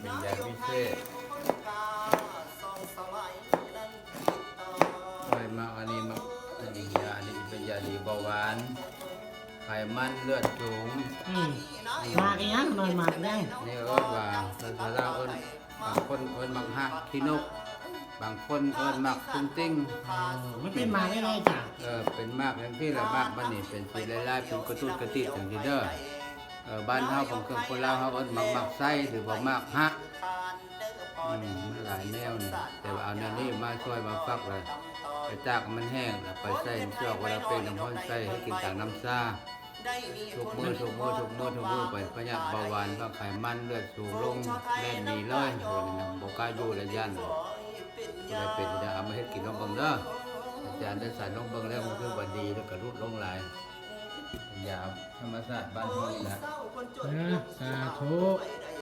ເປັນຢາພິເສດ. ຂ້ອຍມັກອັນນີ້ ມັກອັນນີ້ ຢາອັນນີ້ເປັນຢາດີເບົາຫວານ ໄຂມັນເລືອດສູງ. ອືມ ໝາກອີຫຍັງ? ໜ່ອຍໝາກຫຍັງ? ນີ້ເອີ້ນວ່າ ພາສາລາວເອີ້ນ ບາງຄົນເອີ້ນໝາກຮາກຂີ້ນົກ ບາງຄົນເອີ້ນໝາກຕຸງຕິ່ງ. ເອີ ມັນເປັນໝາກແນວໃດຈ້ະ? ເອີ ເປັນໝາກຈັ່ງຊີ້ລະ ໝາກມັນນີ້ເປັນສີລາຍໆ ເປັນກະຕຸດກະຕິດຈັ່ງຊີ້ເດີ. ເອີ ບ້ານເຮົາ ບາງເທື່ອຄົນລາວເຮົາເອີ້ນໝາກ ໝາກໄຊ ຫຼືວ່າໝາກຮາກ. ອືມ ມັນຫຼາຍແນວນີ້ ແຕ່ວ່າເອົາແນວນີ້ມາຊ່ອຍມາຟັກລະ ໄປຕາກໃຫ້ມັນແຫ້ງ ລະໄປໃສ່ຈອກ ເວລາເປັນນ້ຳຮ້ອນໃສ່ໃຫ້ກິນຕາມນ້ຳຊາ ທຸກມື້ ທຸກມື້ ທຸກມື້ ທຸກມື້ໄປ ພະຍາດເບົາຫວານ ພະຍາດໄຂມັນ ເລືອດສູງລົງ ແລ່ນໜີເລີຍ. ໂອ້ ນີ້ນະ ບໍ່ກ້າຢູ່ລະ ຢ້ານ ຜູ້ໃດເປັນຈະເອົາມາເຮັດກິນລອງເບິ່ງເດີ. ອາຈານໄດ້ສານລອງເບິ່ງແລ້ວ ມັນຄືວ່າດີ ແລ້ວກະຫຼຸດລົງຫຼາຍ. ເປັນຢາທຳມະຊາດບ້ານເຮົານີ້ລະ. ເອີ ສາທຸ.